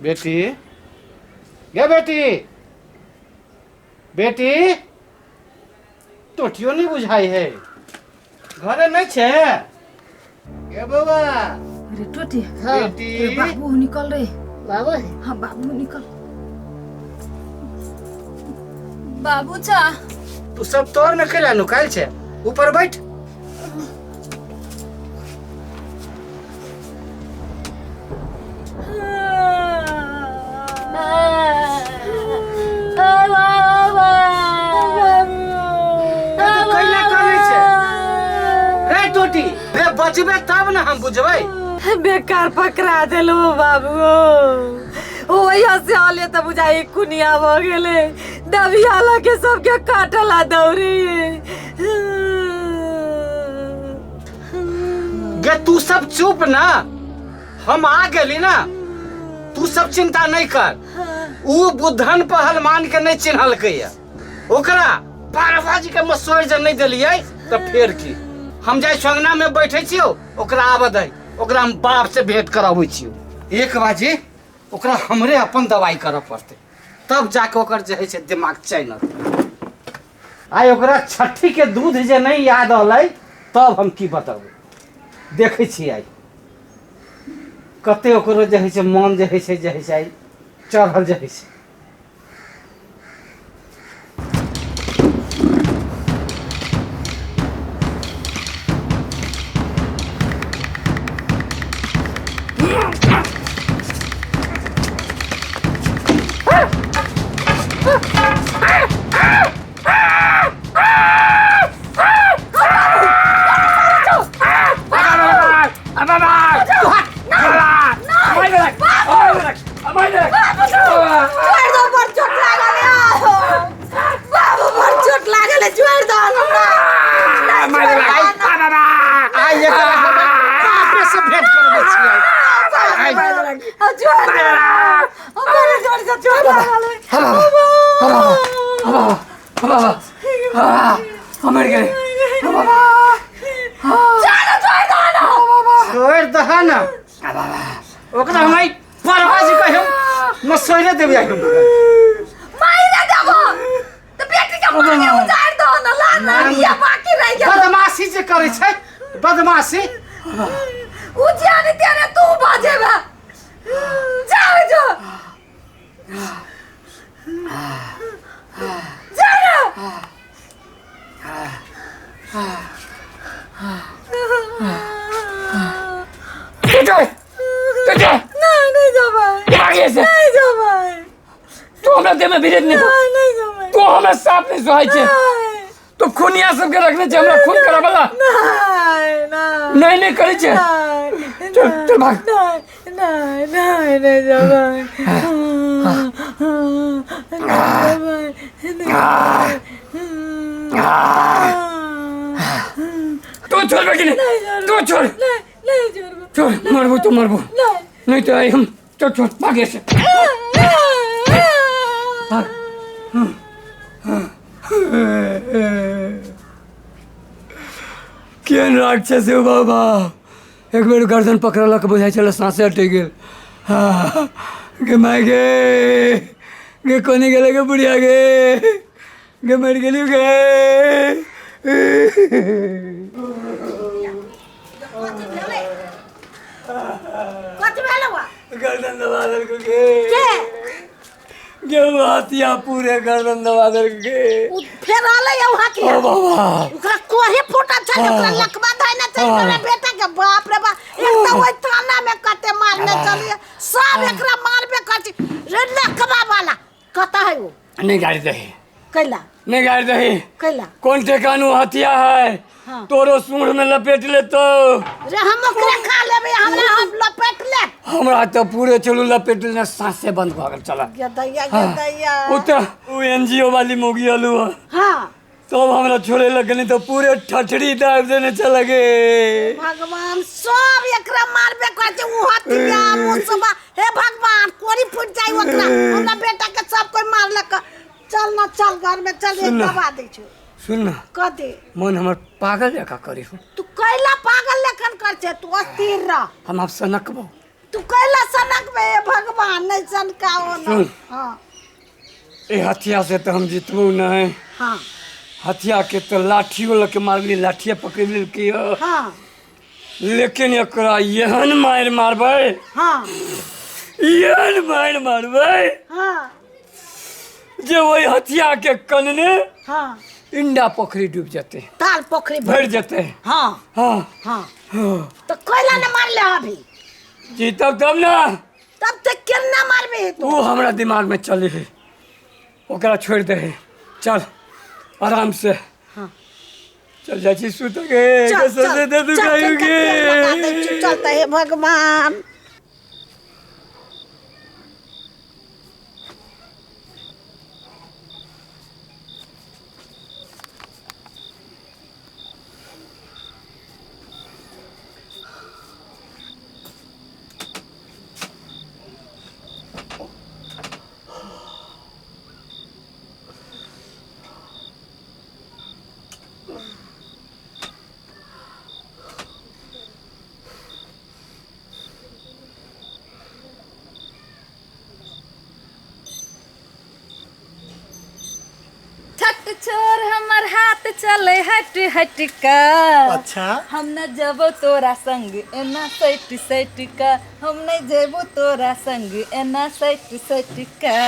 बेटी, गे बेटी, बेटी, टोटियो नहीं बुझाई है, घरे नहीं छे गे बौआ। अरे टोटी। हाँ। बेटी। अरे बाबू निकल रे। बाबू। हाँ बाबू निकल। बाबू चा तू सब तोर में कैला नुकायल छे, ऊपर बैठ। कैला करै छे रे टोटी? रे बचबे तब ने हम बुझबै। बेकार पकड़ा देलू बाबू। ओ यहाँ से आले तऽ बुझाई कुनिया भऽ गेलै। दबिया लगे सबके काटला दौड़ी। गे तू सब चुप ना, हम आ गेली ना, तू सब चिंता नहीं कर। ऊ बुद्धन पहलवान के नहीं चिन्हलकै या, ओकरा 12 के मसोर जे नहीं देलियै तऽ फेर की। हम जाइ अंगना में बैठे छियौ, ओकरा आबऽ दे, ओकरा हम बाप से भेंट कराबै छियौ। 1 बजे ओकरा हमरे अपन दवाई करऽ पड़तै, तब जाके ओकर जे है से दिमाग चैन अतै। आइ ओकरा छठी के दूध जे नहीं याद अलै तब हम की बतबै। देखै छियै आइ कते ओकरो जे है से मन जे है से जे है से आइ चढ़ल जे है से। छोड़ दो, बड़ चोट लागल है। बाबू बड़ चोट लागल है, छोड़ दो हमरा। आइ एकरा हम बापे से भेंट करबै छियै। छोड़ दो, बड़ जोर से चोट लागल है। मर गए। छोड़ दह ना ओकरा, हम आइ 12 बजे कहियो मसोरे देबै आइ हम। माइरे देबो तऽ बेटी के मांगे उजाड़ दो ना, ला ना लिया बाकी रह गेल। बदमाशी जे करै छै, बदमाशी। उ जाने तेने तू बाजेबा, जाओ जो जा ना। ना नहीं जबै। नहीं जबै। तू हमरा देह में भिड़ैत नहीं। नहीं, नहीं जबै। तू हमरा साफ नहीं सोहाइ छै। तू खुनिया सबके रखने छै हमरा खून कराबला। नहीं नहीं। नहीं नहीं करै छै। नहीं। चल, चल भाग। नहीं नहीं नहीं, नहीं जबै, नहीं जबै। तू छोड़बे कि नहीं? तू छोड़। नहीं नहीं छोड़बो। छोड़, मरबो तो मरबो। नहीं। नहीं तो आई हम। चल छोड़, भागे से भाग। केहन राक्षस हो बाबा! एक बेर गर्दन पकड़लक, बुझाइ छलै साँसे अटि गेल। हाँ, गे माय गे, गे कोनी गेलै गे बुढ़िया, गे गे मरि गेली गे। कथी भेलै? कथी भेलै बा? गर्दन दबा देलकै गे। के? गे हाथिया पूरे गर्दन दबा देलकै गे। उ फेर आलै उ हाथिया? ओ बाबा। ओकरा कोहे फूटल छै, ओकरा लकवा धैने छै तोरा बेटा के। बाप रे बाप, एक तऽ ओहि थाना में कते मारने चलिए, सब एकरा मारबे कर छै रे। लकवा वाला कतऽ है उ? नहीं गाड़ी दही। कैला? नहीं गाड़ी दही। कैला? कौन ठेकान वो हथिया है। हाँ। तोरो सूंढ़ में लपेट लेतो। रे हम ओकरे खा लेबै, हमरा हम लपेट ले। हमरा तऽ पूरे चलू लपेट लेने साँसे बंद भऽ गेल चला। गे दैया, गे दैया। ओ तऽ ओ एनजीओ वाली मौगी अलू। तब हमरा छोड़े लगनी तऽ पूरे ठठरी दाबि देने चल गे। भगवान, सब एकरा मारबे कर छै, उ हथिया मुसबा। हे भगवान, कोरी फूट जाई ओकरा। हमरा बेटा के सब कोई मारलक। चल ना, चल घर में चल। एक सुन ना। दबा दै छौ। सुन ना। कथी? मन हमर पागल जकाँ करी हो। तू कैला पागल लेखन कर छै? तू अस्थिर रह। हम आब सनकबो। तू कैला सनक में हे भगवान नहीं सनकाओ ना। सुन। हाँ। ए हथिया से तो हम जीतबो नहीं। हाँ। हथिया के तो लाठियो लके मारली, लाठिया पकड़ लेलकै। हाँ। लेकिन एकरा एहन मारि मारबै। हाँ। एहन मारि मारबै। हाँ। जे ओहि हथिया के कनने। हाँ। इंडा पोखरी डूब जेतै। ताल पोखरी भरि जेतै। हाँ। हाँ। हाँ। हाँ। तो कैला न मारले अभी? जीतब तब ना। तब तो केना मारबे तू? वो हमरा दिमाग में चले है, ओकरा छोड़ दे है। चल आराम से। हाँ। चल जाइ छी सुत गे। चल, कसम चल, से दे चल, दुखायु चल, तेल लगा दै गे। छी, चल तऽ हे भगवान। छट छोर हमर हाथ चले हट हट का। अच्छा। हम न जबो तोरा संग एना सट सट का, हम नहीं जेबो तोरा संग एना सट सट का।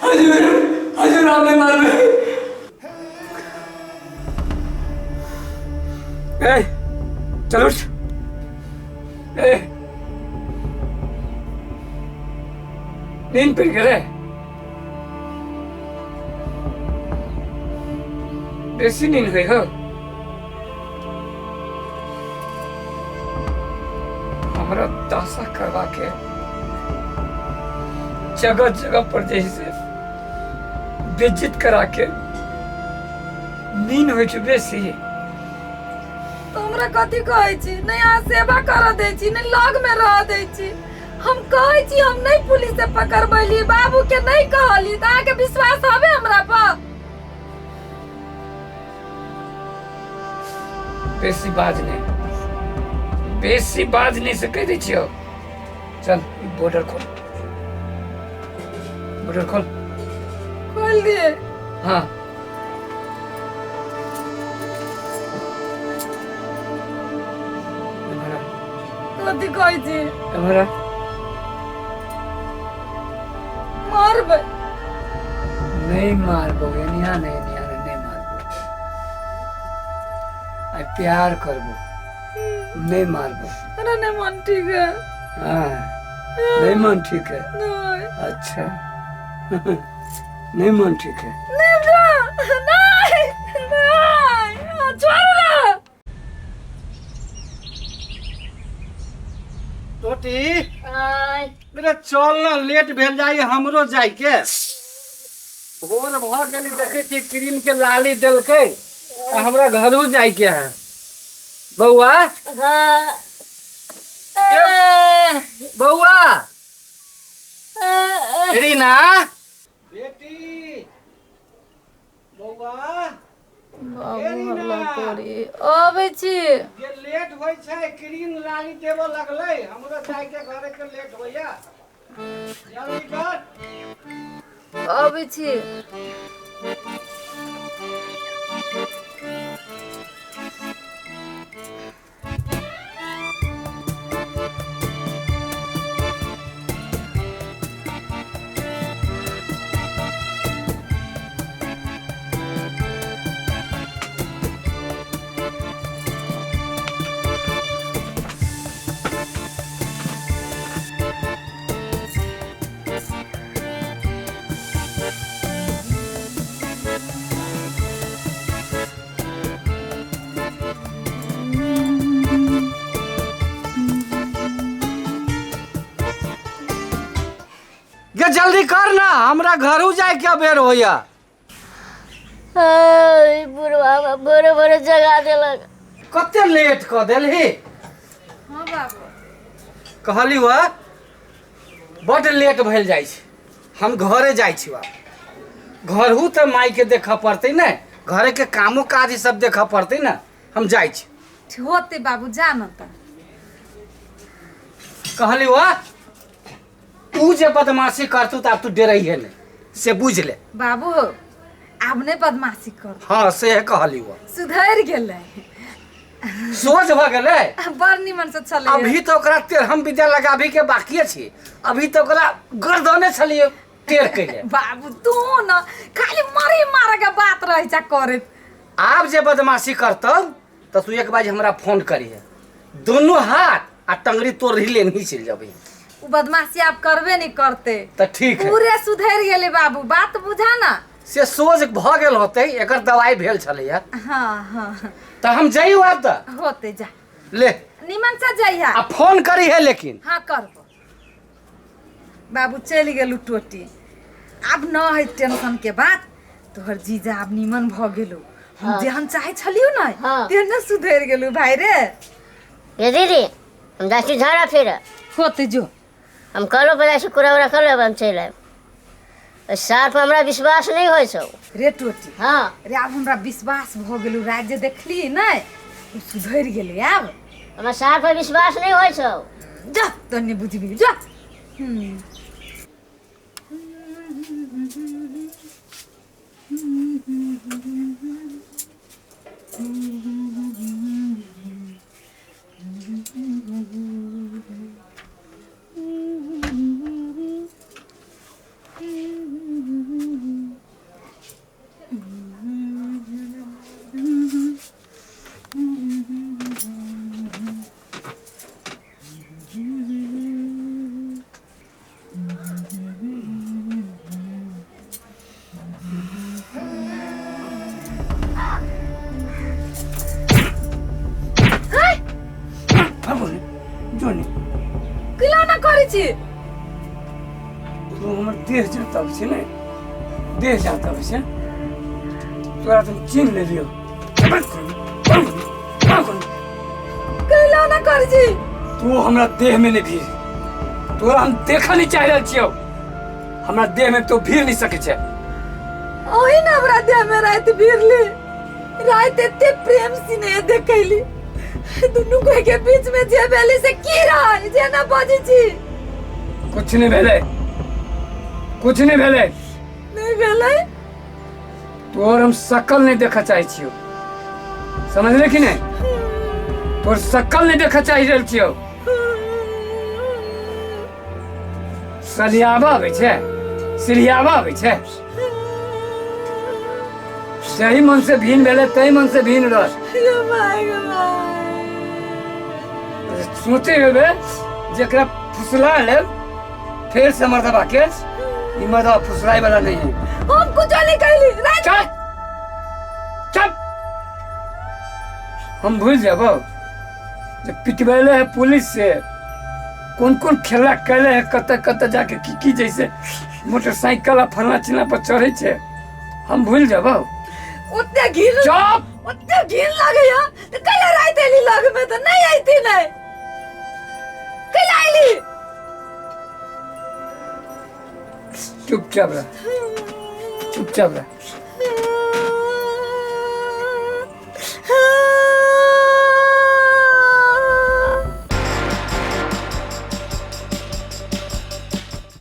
हजूर, हजूर हमें मारबे। ए, चल उठ। ए, नींद पड़ गए। बेसी नींद हुई हो। हमरा दशा करवा के जगह जगह पर जैसे बेइज्जत करा के नींद होइ छै बेसी। तो हमरा कथी कहै छी? नहीं अहाँ सेवा करऽ दै छी, नहीं लग में रह दै छी। हम कहै छी हम नहीं पुलिस से पकड़बैली, बाबू के नहीं कहली, तऽ अहाँके विश्वास हवे हमरा पर? बेसी बाज नहीं, बेसी बाज नहीं से कहि दै छियौ। चल बॉर्डर खोल, बॉर्डर खोल। खोल दिए। हाँ। कथी कहै छी? हमरा मारबै। नहीं मारबो, एनिया नहीं, एनिया नहीं मारबो। आई प्यार करबो, नहीं मारबो। अरे नहीं मन ठीक है। हाँ, नहीं मन ठीक है। नहीं। अच्छा। नहीं मन ठीक है। नहीं नहीं नहीं छोड़ ना। टोटी मेरे चल ना, लेट भेल जाई हमरो जाय के। भोर भ गेली, देखै छी क्रीम के लाली देलकै, आ हमरा घरो जाय के है। बौआ। बौआ। रीना। बेटी। बौआ। अबै छी। जे लेट होइ छै, क्रीम लाली देबऽ लगलै, हमरो जाय के घरे के लेट होइया। जल्दी कर। अबै छी। गे जल्दी कर ना, हमरा घरू जाय के बेर होइया। बुढ़वा भोरे भोरे जगा देलक। कते लेट क देलही? हाँ बाबू। कहली वह बड्ड लेट भेल जाइ छै, हम घरे जाइ छी। आब घरहू तऽ मायके देखऽ पड़तै ने, घरेके कामो काज ई सब देखऽ पड़तै ने। हम जाइ छी। होते बाबू, जा न तऽ। कहली वाह, तू जे बदमाशी करतू तऽ आब तू डरैहे नहि, से बुझि ले। बाबू, आब नहि बदमाशी कर। हँ, से कहली वाह। सुधरि गेलै। सोझ भऽ गेलै। बड़ निमन से छलै। अभी तऽ ओकरा तेरहम विद्या लगाबी के बाकिए छी, अभी तऽ ओकरा गर्दने छलियै टेढ़ कैले। बाबू, तू न खाली मरी मारे के बात रहै छ करैत। आब जे बदमाशी करतौ तऽ तू एक बार हमरा फोन करिहे, दुनू हाथ आ टंगरी तोड़ ही लेने चलि जेबै। उ बदमाशी आब करबे नहीं करते। तऽ ठीक है। पूरे सुधरि गेलै बाबू, बात बुझा ना। से सोझ भऽ गेल होतै, एकर दवाई भेल छलैया। हाँ हाँ। तऽ हम जइयो आब तऽ। होते, जा। ले। निमन से जइहा। आ फोन करी है लेकिन। हाँ, करबो बाबू। चलि गेलू टोटी, आब न है टेंशन के बात। तोहर जीजा आब निमन भऽ गेलू। हम जेहन चाहै छलियौ ने, तेहन सुधरि गेलू भाई रे। ये दीदी, हम जाइ छी झाड़ा फिरऽ। होते, जो। हम कलो पर जाइ छी, कूड़ा उड़ा कर लेब, हम चलि आयब। ओहि सार पर हमरा विश्वास नहि होइ छौ। रे टोटी। हँ। रे, आब हमरा विश्वास भऽ गेलू। राति जे देखली नहि, ओ सुधरि गेलै आब। हमरा सार पर विश्वास नहि होइ छौ। जा, तो नहि बुझबी, जा। किला ना करै छी। तू हमर देह जातब छै ने, देह जातब छै तोरा, तुम चिन्ह लेलियौ। कैला ना करै छी? तू हमरा देह में नहीं भीड़, तोरा हम देखऽ नहीं चाहि रहल छियौ। हमरा देह में तो भीड़ नहीं सकै छै। ओही ना हमरा देह में राति भीड़ली। राति एते प्रेम सिनेह देखैली दुनू कोई के बीच में, जे भेली से की रहै जे ना बजै छी? कुछ नहीं भेलै, कुछ नहीं भेलै। नहीं भेलै? तोर हम शकल नहीं देखऽ चाहै छियौ, समझले कि नहीं? तोर शकल नहीं देखऽ चाहि रहल छियौ। सलियाबा आबै छै, सिरियाबा आबै छै। सही मन से भीन भेलै, तही मन से भीन रह। ये my गे my. सोचे हेबे जेकरा फुसला लेब फेर से मर्दबा के, ई मर्दबा फुसलाए वाला नहीं है। हम कुछ नहीं कैली राति। चुप चुप! हम भूल जाबो जे पिटबैले है पुलिस से, कोन कोन खेला कैले है, कतऽ कतऽ जाके की की, जैसे मोटरसाइकिल आ फलना चिलना पर चढ़ै छै, हम भूल जाबो? ओते घिन चुप! ओते घिन लागैया तऽ कैला राति एली लग में? तऽ नहीं ऐती नहीं, कैला एली? चुपचाप रह, चुपचाप रह।